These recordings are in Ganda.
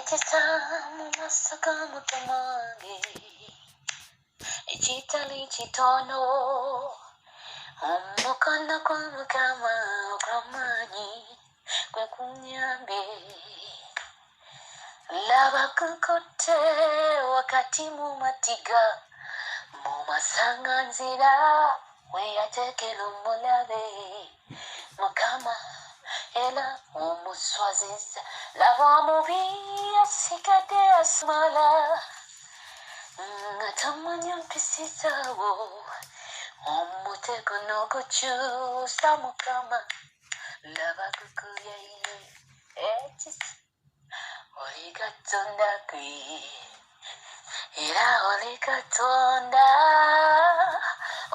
Ekisa mu maaso ga Mukama wange ekitali kitono, omukono gwa Mukama ogw'amaanyi gwe gunyambye. Laba gukutte wakati mu matiga, mu masaŋŋanzira we yateekera omulabe. Mukama era omuswazizza, laba omubi asigadde asamala nga tamanya mpisizaawo omutego n'ogukyusa. Mukama laba gukubye ekisa, oli Katonda gwe, era oli Katonda,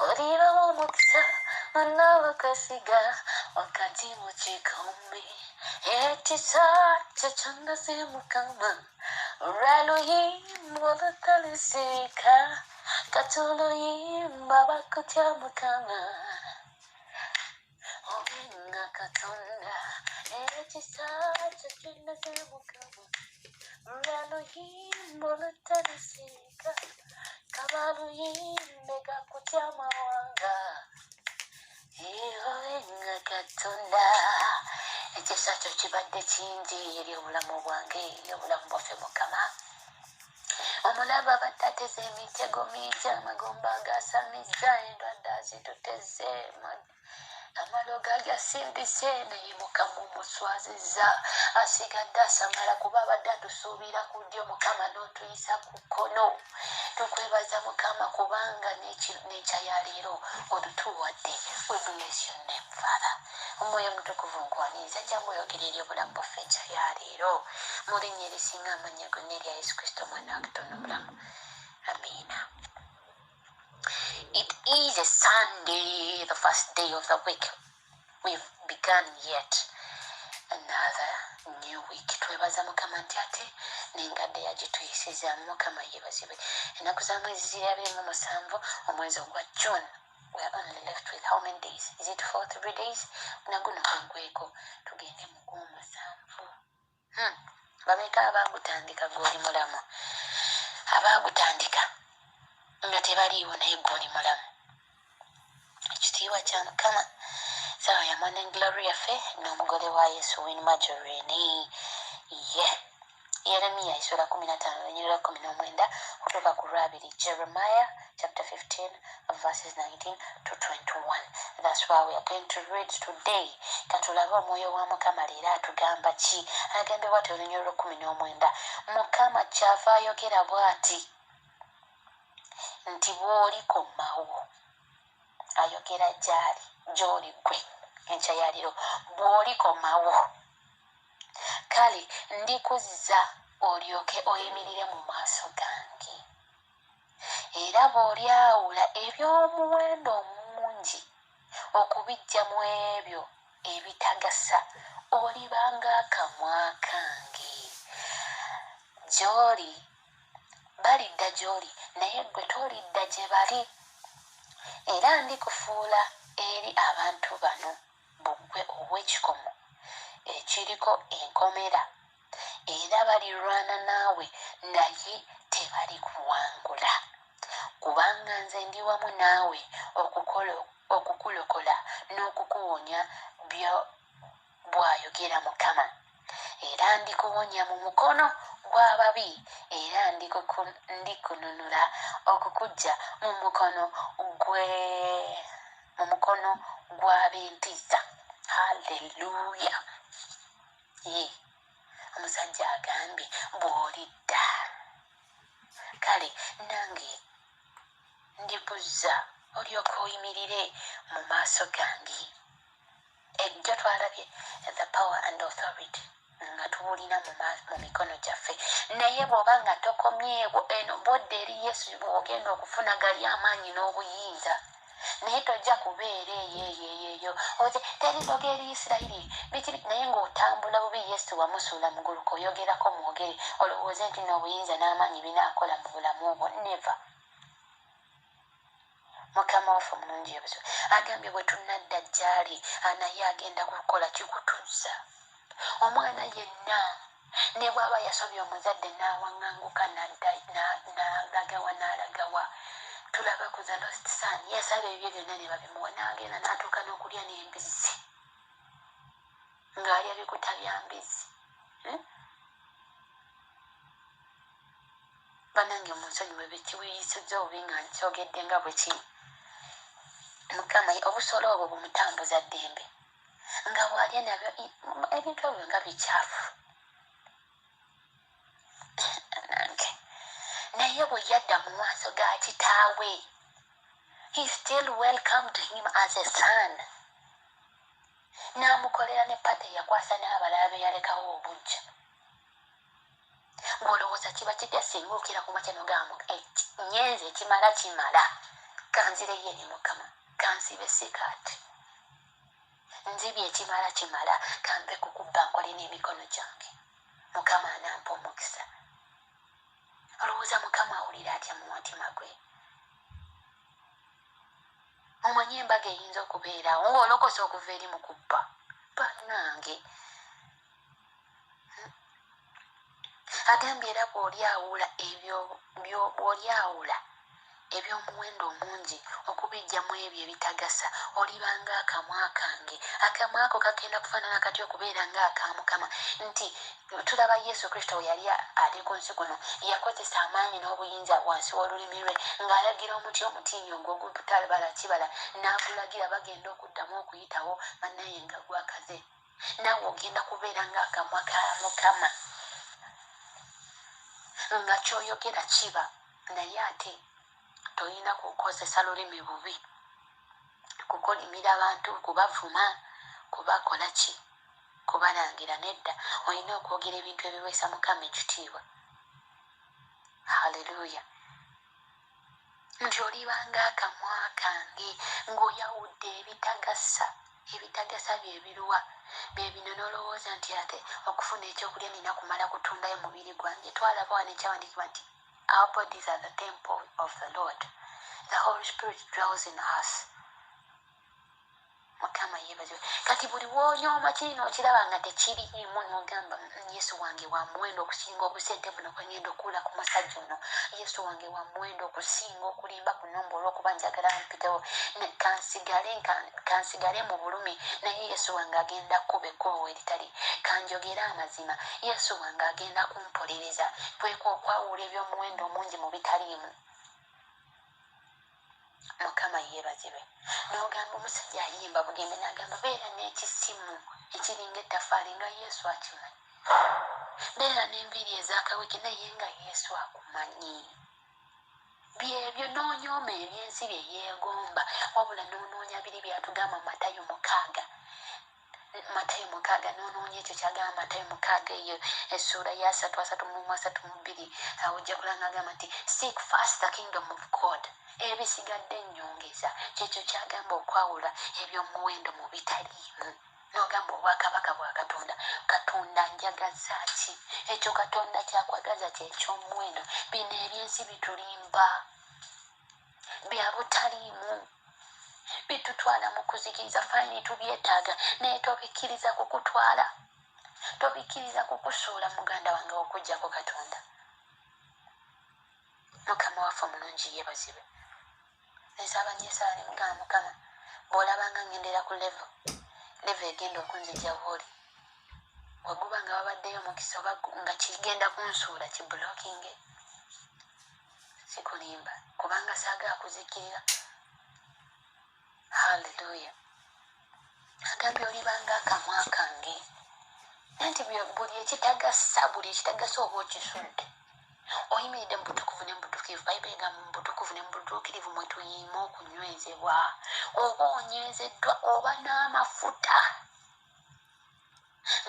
oliba omukisa munabakwesiga wakati mu kikombe. Ekisa kyo kyondaze Mukama, olwaluyimba olutalisirika katuluyimba bakutya Mukama. Obenga Katonda, ekisa kyo kyondaze Mukama, olwaluyimba olutalisirika kabaluyimbe gakutya amawanga. Obenga Katonda, ekisa kyo kibadde kingi eri obulamu bwange, eri obulamu bwaffe. Mukama, omulaba abadde ateze emitego mingi, amagumba agasamizza, endwadde azituteze, amalogo agasindise, naye Mukama omuswazizza, asigadde asamala kuba abadde atusuubira ku ddyo, Mukama n'otuyisa ku kkono. Tukwebaza Mukama kubanga n'enkya ya leero otutuwadde. We bless your name, Father. Omwoyo Omutukuvu, nkwaniriza, jangu oyogera eri obulamu bwaffe enkya ya leero, mu linnya erisinga amannya gonna erya Yesu Kristo, omwana wa Katonda omulamu, amiina. It is a Sunday, the first day of the week. We've begun yet another new week. Twebaza Mukama nti ate n'engadde yagituyisizaamu. Mukama yeebazibwe. Ennaku za mwezi ziri 27, omwezi ogwa June. We are only left with how many days? Is it 4, 3 days? Naguno gwegweko, tugende mu gw'omusanvu. Bameka abaagutandika gw'oli mulamu? Abaagutandika nga tebaliiwo, naye gw'oli mulamu. Ekitiibwa kya Mukama. Sawa ya Morning Glory yaffe n'omugole wa Yesu, Win Margarine. Ye Yeremiya esula 15, olunyiriri 19 okutuuka ku lwabiri. Jeremiah chapter 15 verses 19 to 21, that's why we are going to read today. Katulabe omwoyo wa Mukama leero atugamba ki. Agambye bwati, olunyiriri lw'e 19: Mukama kyava ayogera bw'ati nti bw'olikomawo, ayogera gyali, gy'oli ggwe enkya ya leero, bw'olikomawo, kale ndikuzza olyoke oyimirire mu maaso gange, era bw'olyawula eby'omuwendo omungi okubiggya mu ebyo ebitagasa, oliba ng'akamwa kange gy'oli. Balidda gy'oli, naye ggwe tolidda gye bali, era ndikufuula eri abantu bano bbugwe ow'ekikomo ekiriko enkomera, era balirwana naawe, naye tebalikuwangula, kubanga nze ndi wamu naawe okukulokola n'okukuwonya, bw'ayogera Mukama. Era ndikuwonya mu mukono gw'ababi, era ndikununula okukuggya mu mukono gw'ab'entiisa. Halleluya! Ye omusajja agambye, bw'olidda, kale nange ndikuzza olyoka oyimirire mu maaso gange. Ejjo twalabye the power and authority nga tubulina mu mikono gyaffe, naye bw'oba nga tokomyewo eno, bwodda eri Yesu, bw'ogenda okufuna gali amaanyi n'obuyinza, naye tojja kubeera eyo eyo eyo eyo oze teri ddogo eri Isirayiri biki, naye ng'otambula bubi. Yesu wamusuula muguluka, oyogerako mwogere, olowooze nti n'obuyinza n'amaanyi binaakola mu bulamu bwo. Never. Mukama waffe omulungi yeebazibwe. Agambye bwe tunadda gy'ali, naye agenda kukola kikutuzza. Omwana yenna Ne bw'aba yasobya omuzadde n'awaŋŋanguka n'alagawa n'alagawa. Tulaba ku The Lost Son, yasaba ebibye byonna ne babimuwa n'agenda n'atuuka n'okulya n'embizzi ng'alya bikuta bya mbizzi. Bannange munsonyiwe bikiwuyisizza obubi nga nkyogedde nga bwe kiri. Mukama obusolo obwo bumutambuza ddembe nga bw'alya nabyo ebintu ebyo nga bikyafu. Nange naye bwe yadda mu maaso ga kitaawe, he still welcomed him as a son, n'amukolera ne pate yakwasa n'abalala be yalekawo obujja. Ng'olowooza kiba kitya singa okira ku makya n'ogamba nyenze ekimala kimala, kanzireyo eri Mukama, kansibe sikaati, nzibye ekimala kimala, kampe kukubba nkole n'emikono gyange, Mukama anampa omukisa. Olowooza Mukama awulira atya mu mutima gwe? Omanyi embaga eyinza okubeerawo ng'olokose okuva eri mu kubba. Bannange agambye era bw'olyawula ebyo bw'olyawula eby'omuwendo omungi okubiggya mu ebyo ebitagasa, oliba ng'akamwa kange. Akamwa ako kagenda kufaanana katya okubeera ng'aka Mukama? Nti tulaba Yesu Kristo we yali ali ku nsi kuno, yakozesa amaanyi n'obuyinza wansi w'olulimi lwe ng'alagira omuti omutiini ogwo ogutabala kibala, n'agulagira bagenda okuddamu okuyitawo bannaye nga gwakaze. Naawe ogenda kubeera ng'akamwa ka Mukama, nga ky'oyogera kiba, naye ate tolina kukozesa lulimi bubi, kukolimira bantu, kubavuma, kubakola ki, kubalangira. Nedda, olina okwogera ebintu ebiweesa Mukama ekitiibwa. Haleluya. Nti oliba ng'akamwa kange ng'oyawudde ebitagasa. Ebitagasa bye biruwa? Bye bino n'olowooza nti ate okufuna ekyokulya nina kumala kutundayo mubiri gwange. Twalaba wano ekyawandiikibwa nti our bodies are the temple of the Lord. The Holy Spirit dwells in us. Mukama yeebazibwe. Kati buli w'onyooma kiri n'okiraba nga tekiriimu n'ogamba Yesu wange wa muwendo okusinga obusente buno bwe ngenda okuwula ku musajja ono. Yesu wange wa muwendo okusinga okulimba kuno mbu olw'okuba njagala mpitewo. Kansigale mu bulumi naye Yesu wange agenda kkuba ekkubo we litali. Kanjogere amazima. Yesu wange agenda kumpolereza. Kwekwo okwawula eby'omuwendo omungi mu bitaliimu. Mukama yeebazibwe. N'ogamba omusajja ayimba bugembe n'agamba beera n'ekisimu ekiringa ettaffaali nga Yesu akimanyi. Beera n'enviiri ez'akaweke naye nga Yesu akumanyi. Byebyo n'onyooma ebyensi bye yeegomba, wabula n'onoonya biri by'atugamba Matayo 6. Matayo 6 n'onoonya ekyo ky'agamba Matayo 6 eyo essuula ya 3, 31, 32. Awo ojja kulaba ng'agamba nti seek first the kingdom of God. Ebisigadde nnyongeza. Kyekyo ky'agamba okwawula eby'omuwendo mu bitaliimu. N'ogamba obwakabaka bwa Katonda. Katonda njagaza ki? Ekyo Katonda kyakwagaza kye ky'omuwendo. Bino ebyensi bitulimba. Bya butaliimu. Bitutwala mu kuzikiriza. Fayini tubyetaaga naye tobikkiriza kukutwala. Tobikkiriza kukusuula muganda wange okuggyako Katonda. Mukama waffe omulungi yeebazibwe. Nsaba nnyo essaala ne mugamba Mukama bw'olabanga ngendera ku level, level egenda okunzija w'oli. Bwe guba nga wabaddeyo omukisa oba nga kigenda kunsuula kibulokinge. Sikulimba kubanga saagala kuzikirira. Haleluya. Agambye olibanga akamwa kange. Nti buli ekitagasa, buli ekitagasa oba okisudde. Oyimiridde mu butukuvu ne mu butuukirivu. Bayibuli egamba mu butukuvu ne mu butuukirivu mwe tuyiima okunywezebwa. Oba onywezeddwa oba n'amafuta.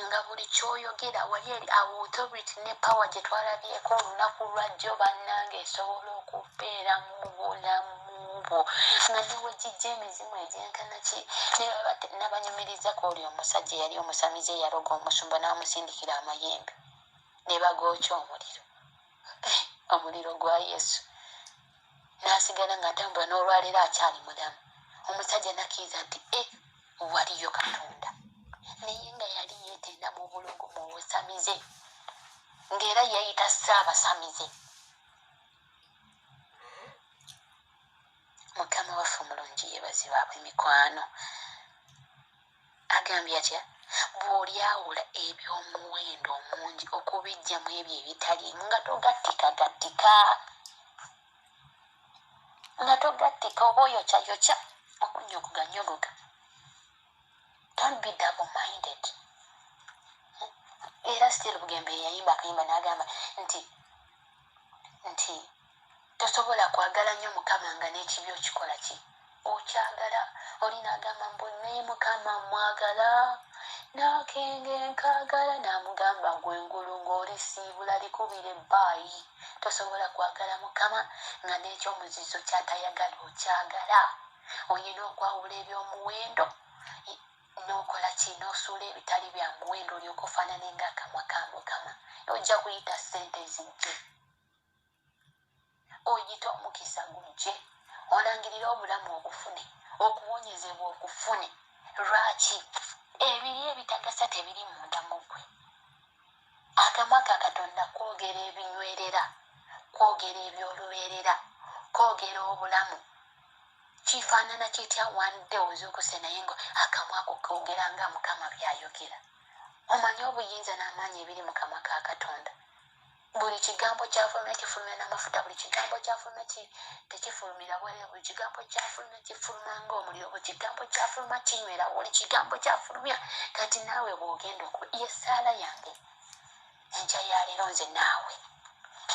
Nga buli ky'oyogera wali eri awo authority ne power gye twalabyeko olunaku lwajjo bannange esobola okubeera mu bulamu bwo. Nga ne we gijja emizimu egyenkana ki, nabanyumirizako oli omusajja eyali omusamize eyaloga omusumba n'amusindikira amayembe ne bagookya omuliro. Omuliro gwa Yesu. N'asigala ng'atambula n'olwaleero akyali mulamu. Omusajja n'akkiriza nti waliyo Katonda. Naye nga yali yeetenda mu bulogo mu busamize. Ng'era yeeyita Ssaabasamize. Mukama waffe omulungi yeebazibwe ab'emikwano. Agambye atya? Bw'olyawula eby'omuwendo omungi okubiggya mu ebyo ebitaliimu nga togattika-gattika. Nga togattika oba oyokyayokya okunnyogoga-nnyogoga. Don't be double minded. Era still Bugembe yayimba akayimba n'agamba nti nti tosobola kwagala nnyo Mukama nga n'ekibi okikola ki okyagala. Oli n'agamba mbu naye Mukama mwagala n'akenge nkaagala, n'amugamba gwe ngulu ng'olisiibula likubira ebbaayi. Tosobola kwagala Mukama nga n'ekyomuzizo ky'atayagala okyagala. Olina okwawula eby'omuwendo n'okola ki n'osuula ebitali bya muwendo olyoke ofaanane ng'akamwa ka Mukama. Ojja kuyita ssente zijje, oyite omukisa gujje, olangirire obulamu obufune, okuwonyezebwa okufune. Lwaki ebiri ebitagasa tebiri munda mu ggwe? Akamwa ka Katonda kwogera ebinywerera, kwogera eby'olubeerera, kwogera obulamu. Kifaanana kitya one day ozuukuse naye nga akamwa ako koogera nga Mukama by'ayogera. Omanyi obuyinza n'amaanyi ebiri mu kamwa ka Katonda. Buli kigambo kyafulumya kifulumya n'amafuta, buli kigambo kyafulumya tekifulumira bwereere, buli kigambo kyafulumya kifuluma ng'omuliro, buli kigambo kyafuluma kinywera, buli kigambo kyafulumya. Kati naawe bw'ogenda okuba, ye ssaala yange enkya ya leero nze naawe,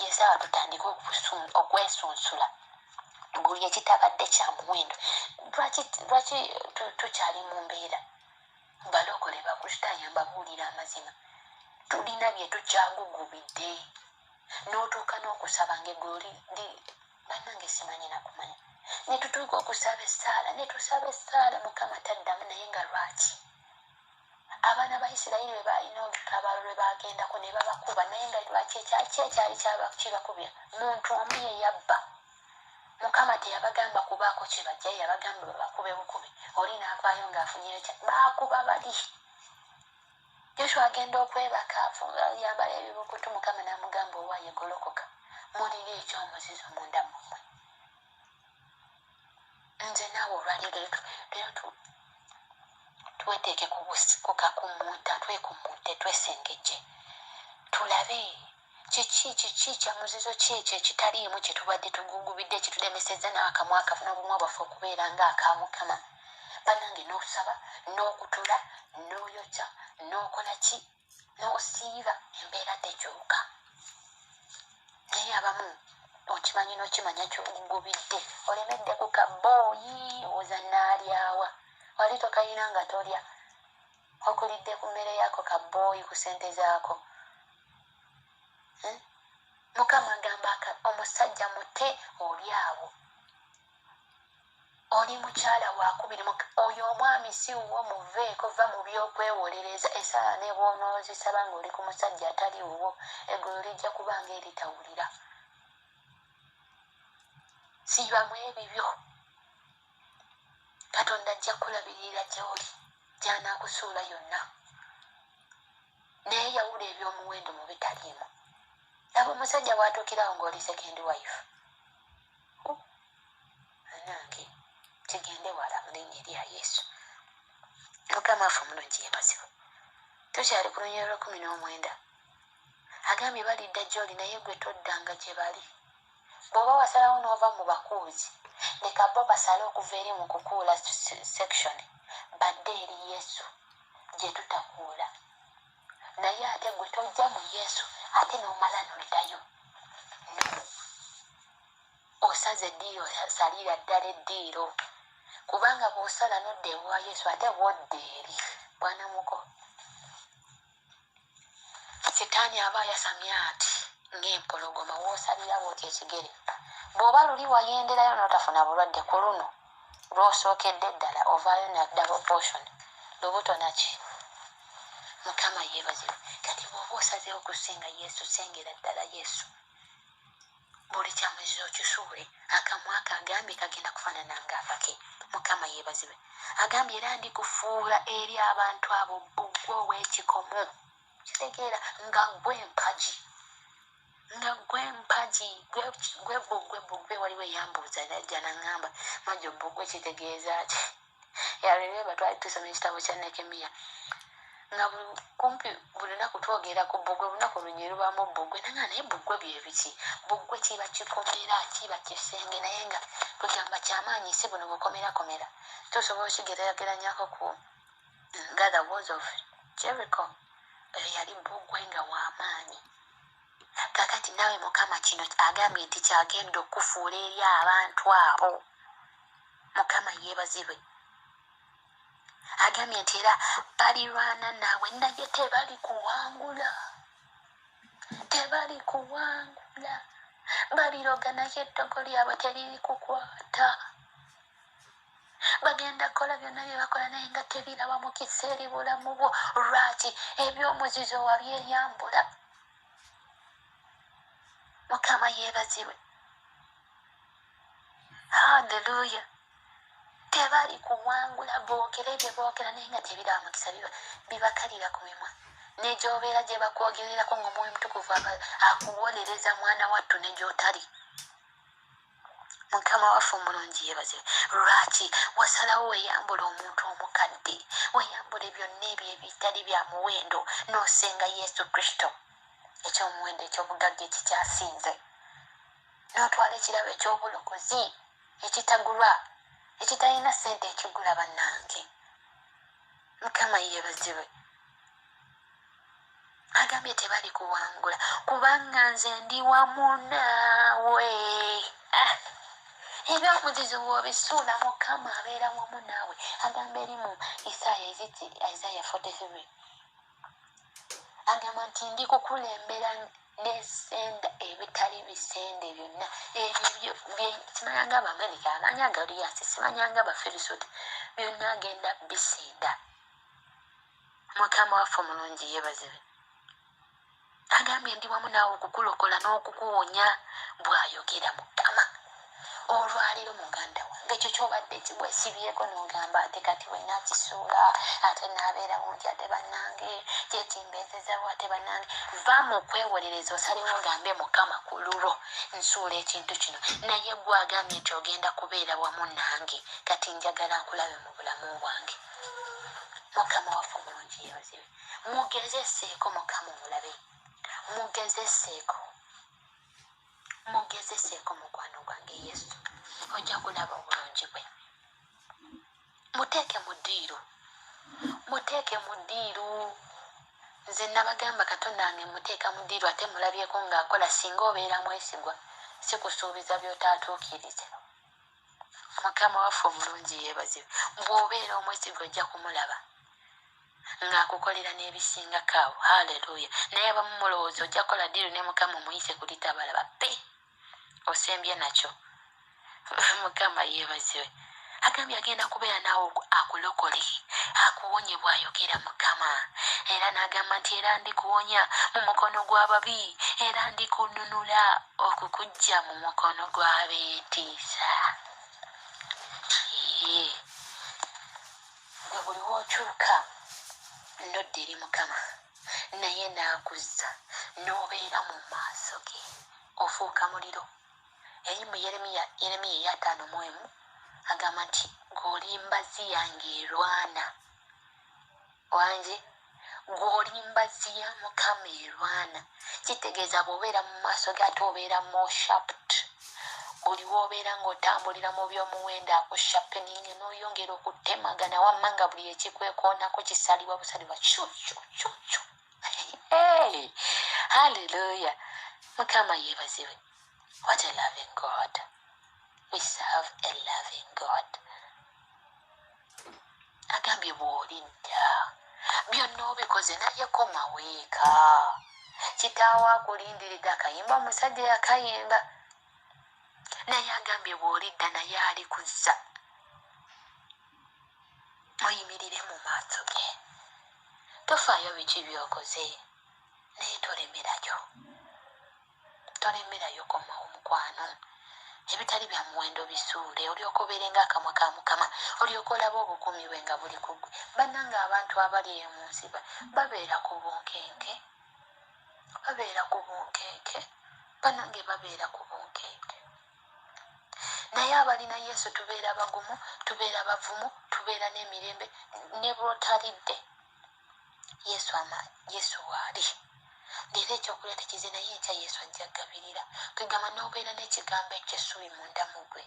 ye ssaawa tutandike okwesunsula buli ekitabadde kya muwendo. Lwaki lwaki tukyali mu mbeera? Balokole Bakristaayo mbabuulira amazima, tulina bye tukyagugubidde n'otuuka n'okusaba ng'eggulu bannange simanyi nakumanya ne tutuuka okusaba essaala ne tusaba essaala Mukama taddamu. Naye nga lwaki? Abaana ba Isirayiri bwe baalina olutabaalo lwe baagendako ne babakuba, naye nga lwaki? Ekyaki ekyali kibakubya? Muntu omu ye yabba. Mukama teyabagamba kubaako kye bajjayo, yabagamba babakube bukubi. Oli n'avaayo ng'afunyeyo kya baakuba bali. Joshua agenda okwebaka yambala ebibukutu, Mukama n'amugamba owaaye golokoka, mulina ekyomuzizo munda mummwe. Nze naawe olwaleero leero tweteeke ku kakumunta, twekumuute, twesengejje, tulabe kiki kiki kya muzizo ki ekyo ekitaliimu kye tubadde tugugubidde ekitulemesezza n'akamwa kaffe n'obumwa bwaffe okubeera ng'aka Mukama. Bannange n'osaba n'okutula n'oyokya n'okola ki n'osiiba, embeera tekyuka. Naye abamu okimanyi n'okimanya ky'ogugubidde, olemedde ku kabooyi oza naalyawa, wali tokayina nga tolya, okulidde ku mmere yako kabooyi ku ssente zaako. Mukama agamba omusajja mute oli awo, oli mukyala wakubiri, oyo omwami si wuwo, muveeko, va mu by'okwewolereza. Essaala ne bw'onoozisaba ng'oli ku musajja atali wuwo, eggulu lijja kuba ng'eritawulira. Siibamu ebibyo, Katonda ajja kukulabirira gy'oli gy'anaakusuula yonna. Naye yawula eby'omuwendo mu bitaliimu. Laba omusajja bw'atuukirawo ng'oli second wife. Anange kigende wala mu linnya erya Yesu. Mukama waffe omulungi yeebazibwe. Tukyali ku lunyiriri lw'ekkumi n'omwenda. Agambye balidda gy'oli naye gwe toddanga gye bali. Bw'oba wasalawo n'ova mu bakuuzi, leka bo basale okuva eri mu kukuula section badde eri Yesu gye tutakuula. Naye ate gwe tojja mu Yesu ate n'omala n'oddayo. No. Osaze eddiiro, salira ddala eddiiro. Kubanga bw'osala n'odda ewa Yesu ate bw'odda eri bwana muko. Sitaani aba ayasamye ati ng'empologoma w'osalira bw'oti ekigere. Bw'oba luli wayenderayo n'otafuna bulwadde, ku luno lw'osookedde ddala ovaayo na double portion, lubuto naki. Mukama yeebazibwe. Kati bw'oba osazeewo okusinga Yesu, sengera ddala Yesu. Buli kya muzizo okisuule. Akamwa ko agambye kagenda kufaanana ng'akake. Mukama yeebazibwe. Agambye era ndikufuula eri abantu abo bbugwe ow'ekikomo. Kitegeera nga ggwe empagi. Nga gwe mpagi, gwe bbugwe, bbugwe. Waliwo eyambuuza najja naŋŋamba, "Majjo, bbugwe kitegeeza ki?" Yalweba twali tusoma ekitabo kya Nekemiya, nga kumpi buli lunaku twogera ku bbugwe, lunaku lunye lubamu bbugwe. Nanga naye bbugwe bye biki? Bbugwe kiba kikomera, kiba kisenge, naye nga tugamba kyamaanyi, si buno bukomerakomera. Tusobola okigerageranyako ku nga the walls of Jericho. Oyo yali bbugwe nga w'amaanyi. Kakati naawe Mukama kino agambye nti kyagenda okufuula eri abantu abo. Mukama yeebazibwe. Agambye nti era balirwana naawe, naye tebali kuwangula, tebali kuwangula. Baliroga, naye eddogo lyabwe teriri kukwata. Bagenda kukola byonna bye bakola, naye nga tebiraba mukisa eri bulamu bwo. Lwaki? Ebyomuzizo wabyeyambula. Mukama yeebazibwe. Halleluya. Tebali kuwangula. Boogere bye boogera, naye nga tebiraba mukisa, bibakalira ku mimwa. Negyobeera gye bakwogererako, nga Omwoyo Mutukuvu akuwolereza, mwana wattu, ne gyotali. Mukama waffe omulungi yeebazibwe. Lwaki wasalawo weeyambula omuntu omukadde, weeyambule byonna ebyo ebitali bya muwendo, n'osenga Yesu Kristo, ekyomuwendo, ekyobugagga ekikyasinze, n'otwala ekirabo ekyobulokozi ekitagulwa, ekitalina ssente ekigula? Bannange, Mukama yeebazibwe. Agambye tebali kuwangula, kubanga nze ndi wamu naawe. Ah! Ebyomuzizo bw'obisuula, Mukama abeera wamu naawe. Agamba eri mu Isaaya, Isaiah 43, agamba nti ndi kukulembera nesenda ebitali bisende byonna ebyo. Simanyanga Abamerika, amanya Galiyasi, simanyanga Abafirisuuti, byonna agenda bisenda. Mukama waffe omulungi yeebazibwe. Agambye ndi wamu naawe okukulokola n'okukuwonya, bw'ayogera Mukama. Olwaliro, muganda wange, ekyo kyobadde kibwesibyeko n'ogamba ate kati bwe nakisuula, ate naabeerawo nti ate bannange kyekimbeezezawo, ate bannange. Va mu kwewolereza, osalewo ogambe Mukama, ku lulwo nsuula ekintu kino, naye gwe agambye nti ogenda kubeera wamu nange, kati njagala nkulabe mu bulamu bwange. Mukama waffe omulungi yeebazibwe. Mugezeseeko Mukama omulabe, mugezeseeko, mugezeseeko mukwano gwange Yesu, ojja kulaba obulungi bwe. Muteeke mu ddiiru, muteeke mu ddiiru. Nze nabagamba, Katonda wange muteeka mu ddiiru, ate mulabyeko ng'akola. Singa obeera mwesigwa, si kusuubiza by'otaatuukirize. Mukama waffe omulungi yeebazibwe. Bw'obeera omwesigwa, ojja kumulaba ng'akukolera n'ebisingako awo. Halleluya. Naye abamu mulowooza ojja kukola ddiiru ne Mukama omuyise kulitabalaba pe osembye nakyo. Mukama yeebazibwe. Agambye agenda kubeera naawe akulokole, akuwonye, bw'ayogera Mukama. Era n'agamba nti era ndikuwonya mu mukono gw'ababi, era ndikununula okukuggya mu mukono gw'abeetiisa. Gwe buli wookyuka nodda eri Mukama, naye n'akuzza n'obeera mu maaso ge, ofuuka muliro. Eri mu Yeremiya, Yeremiya 51, agamba nti gw'oli mbazi yange erwana. Wangi, gw'oli mbazi ya Mukama erwana. Kitegeeza bw'obeera mu maaso ge, ate obeera more sharpened. Buli w'obeera ng'otambulira mu by'omuwendo, akusharpening, n'oyongera okutemagana, wamma nga buli ekikwekoonako kisalibwa busalibwa kyu kyu kyu kyu. Hey, hallelujah. Mukama yeebazibwe. What a loving God we serve, a loving God. Agambye bw'olidda, byonna obikoze, naye komaweeka, kitaawo akulindiridde. Akayimba omusajja yakayimba, naye agambye bw'olidda, naye alikuzza oyimirire mu maaso ge. Tofaayo biki byokoze, naye tolemerayo, tolemerayo. Komawo, mukwano. Ebitali bya muwendo bisuule, olyoka obeere nga akamwa ka Mukama, olyoka olaba obukuumi bwe nga buli ku ggwe. Bannanga, abantu abali eyo mu nsi babeera ku bunkenke, babeera ku bunkenke. Bannange babeera ku bunkenke. Naye abalina Yesu tubeera bagumu, tubeera bavumu, tubeera n'emirembe ne bw'otalidde. Yesu ama Yesu waali. Leero ekyokulya tekize naye enkya Yesu ajja kugabirira. Kwegamba n'obeera n'ekigambo eky'essuubi munda mu ggwe.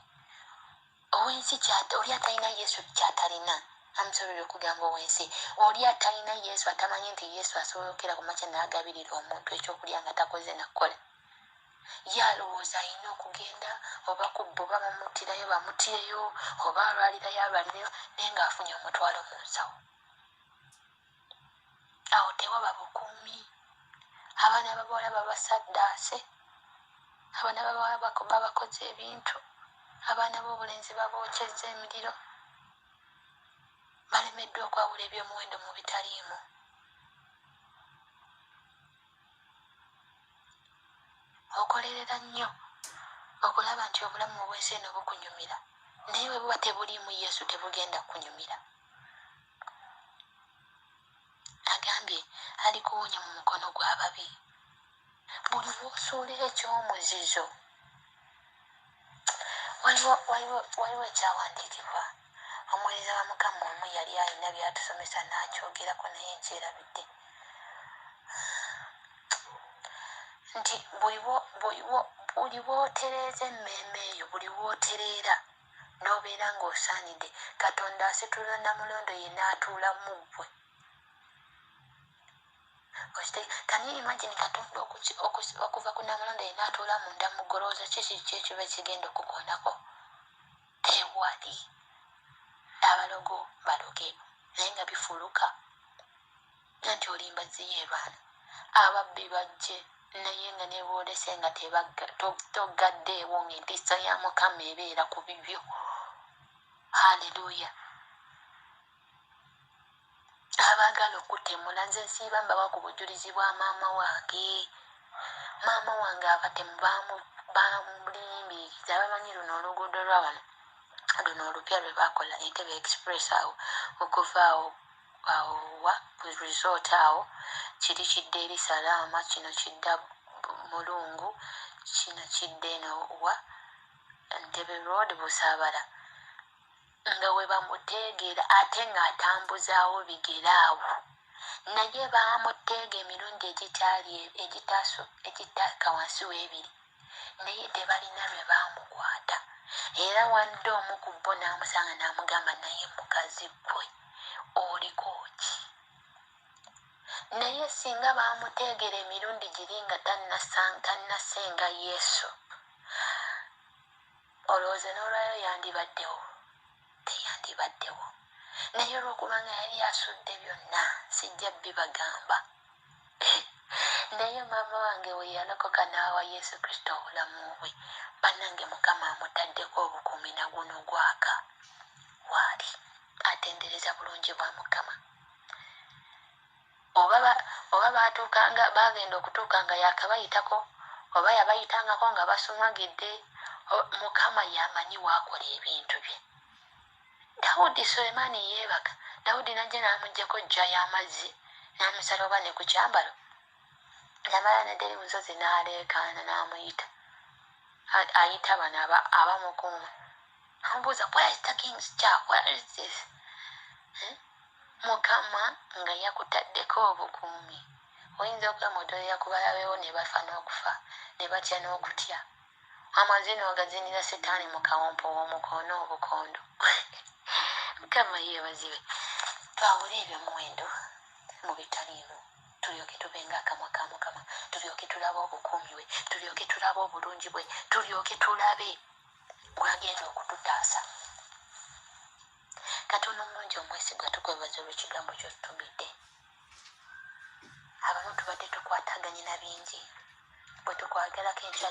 Ow'ensi oli atalina Yesu ky'atalina. Amusobolera okugamba ow'ensi. Oli atalina Yesu atamanyi nti Yesu asobola okukera ku makya n'agabirira omuntu ekyokulya nga takoze na kukola. Ye alowooza alina okugenda oba kubba oba bamuttirayo bamuttireyo oba alwalirayo alwalireyo naye ng'afunye omutwalo mu nsawo. Awo tewaba bukuumi. Abaana b'abawala babasaddaase. Abaana b'abawala babakoze ebintu. Abaana b'obulenzi babookyezza emiriro. Balemeddwa okwawula eby'omuwendo mu bitaliimu. Okolerera nnyo okulaba nti obulamu obw'ensi eno bukunyumira, naye bwe buba tebuliimu Yesu tebugenda kukunyumira. Agambye alikuwonya mu mukono gw'ababi. Buli lw'osuula eky'omuzizo, waliwo waliwo waliwo ekyawandiikibwa omuweereza wa Mukama omu yali alina by'atusomesa n'akyogerako naye nkyerabidde nti buli bw'otereeza emmeeme eyo buli lw'otereera n'obeera ng'osaanidde Katonda asitula namulondo ye n'atuula mu ggwe. Can you imagine Katonda okuva ku namulondo ye n'atuula munda mu ggwe olowooza ki kiki ekiba kigenda okukoonako? Tewali. Abalogo baloge naye nga bifuluka anti olimba ziyeerwana. Ababbi bajje naye nga ne bw'olese nga toggaddeewo ng'entiisa ya Mukama ebeera ku bibyo. Haleluya. Abaagala okutemula nze nsiiba mbawa ku bujulizi bwa maama wange. Maama wange abatemu bamulimbiikiriza abamanyi luno oluguudo lwa wano luno olupya lwe baakola Entebbe Express awo okuva awo awo wa ku resort awo kiri kidda eri Salaama kino kidda Mulungu kino kidda eno wa Entebbe Road Busaabala nga we bamuteegera ate ng'atambuzaawo bigere awo naye baamuteega emirundi egitaali egitaso egitakka wansi w'ebiri naye tebalina lwe baamukwata era wadde omu ku bo n'amusanga n'amugamba naye mukazi ggwe oliko ki naye singa baamuteegera emirundi giri nga tannasenga Yesu olowooza n'olwayo yandibaddewo teyandibaddewo naye olwokubanga yali asudde byonna sijja bibagamba naye maama wange we yalokoka n'awa Yesu Kristo obulamu bwe bannange Mukama amutaddeko obukuumi na guno gwaka waali atendereza bulungi bwa Mukama oba oba baatuukanga baagenda okutuuka nga yakabayitako oba yabayitangako nga basumagidde Mukama yamanyi waakola ebintu bye. Dawudi Sulemaani yeebaka, Dawudi n'ajja n'amuggyako jja y'amazzi n'amusala oba ne ku kyambalo. Yamala n'adda eri mu nsozi n'aleekaana n'amuyita. Ayita bano abamukuuma. Amubuuza, where is the king's jar? Where is this? Eh? Mukama nga yakutaddeko obukuumi. Oyinza okwemodolera ku balabe bo ne bafa n'okufa, ne batya n'okutya. Amazina ogazinira sitaani mu kawompo w'omukono obukondo. Mukama yeebazibwe. Twawule ebyomuwendo mu bitaliimu tulyoke tube ng'akamwa ka Mukama, tulyoke tulabe obukuumi bwe, tulyoke tulabe obulungi bwe, tulyoke tulabe bw'agenda okututaasa. Katonda omulungi omwesigwa tukwebaza olw'ekigambo ky'otutumidde. Abamu tubadde tukwataganye na bingi bwe tukwagalako enkya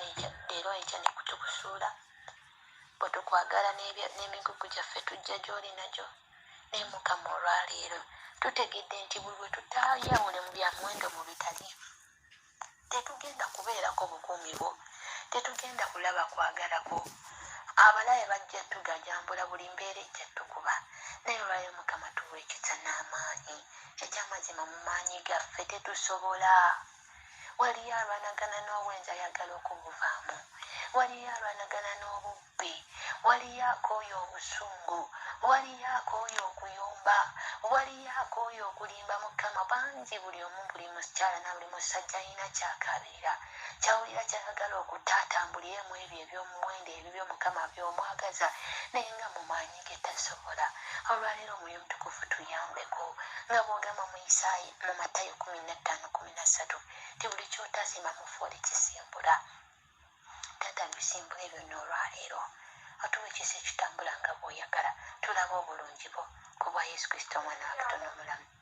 leero enkya ne tukusuula bwe tukwagala n'emigugu gyaffe tujja gy'oli nagyo naye Mukama olwaleero tutegedde nti buli lwe tutaayawule mu bya muwendo mu bitaliimu tetugenda kubeerako bukuumi bwo tetugenda kulaba kwagala kwo abalabe bajja tugajambula buli mbeera ejja tukuba naye olwaleero Mukama tuwa ekisa n'amaanyi ekyamazima mu maanyi gaffe tetusobola. Waliyo alwanagana n'obwenzi ayagala okubuvaamu. Waliyo alwanagana n'obubbi. Waliyo akooye obusungu. Waliyo akooye okuyomba. Waliyo akooye okulimba Mukama. Bangi buli omu buli mukyala na buli musajja alina kyakaabirira. Kyawulira kyayagala okuta atambulire mu ebyo eby'omuwendo ebibyo Mukama by'omwagaza naye nga mu maanyi ge tasobola. Olwaleero Omwoyo Omutukuvu tuyambeko nga bw'ogamba mu Isaayi mu Matayo 15:13 nti buli ky'otasimba mufu olikisimbula. Taata bisimbule byonna olwaleero. Otuwe ekisa ekitambula nga bw'oyagala. Tulabe obulungi bwo ku bwa Yesu Kristo omwana wa Katonda omulamu.